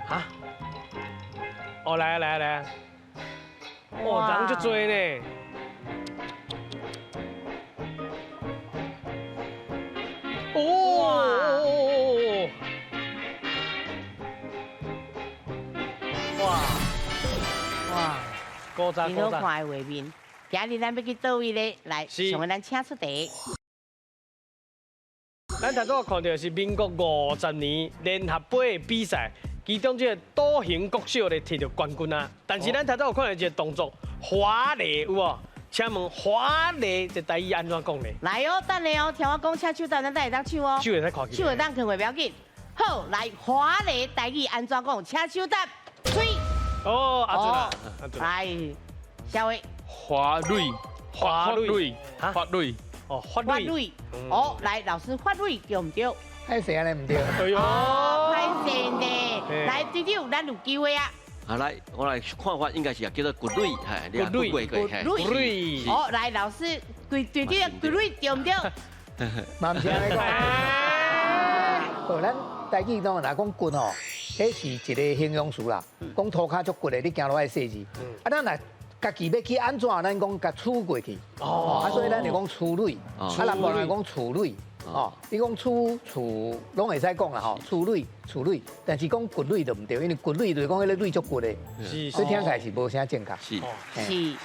哈？哦，來啊來啊來啊！哦，人足濟呢。哦！哇哇！古早真好看的畫面。今日咱欲去佗位咧？來，上個咱請出題。咱頭拄仔看著的是民國50年聯合杯的比賽，其中這個多興國小咧摕著冠軍啊。但是咱頭拄有看著一個動作華麗有無？請問華麗這台語按怎講咧？來哦，等下哦，聽我講，請手動，咱才會當唱哦。手會使看起。手會當囥袂要緊。好，來華麗台語按怎講？請手答，吹。哦，阿准啊，阿准。來，小偉。華蕊，華蕊，華蕊。哦，發蕊。哦，來，老師發蕊對毋對？歹勢按呢毋對。哎喲，歹勢呢。來，隊長，咱有機會啊。啊，來，我來看法應該是叫做骨蕊，嘿，骨蕊，骨蕊。哦，來，老師，隊隊長骨蕊對毋對？嘛毋是按呢講。好，咱台語當然若講骨吼，彼是一个形容詞啦。講塗跤足骨的，你行路愛細緻。啊，咱若家己欲去按怎，咱講共杵過去。哦，啊，所以咱就講粗蕊。啊，南部人講厝蕊。哦，你講杵厝攏會使講啦吼，粗蕊厝蕊，但是講骨蕊就毋對，因為骨蕊就是講彼个蕊足骨的，所以聽起來是無啥正確。是是。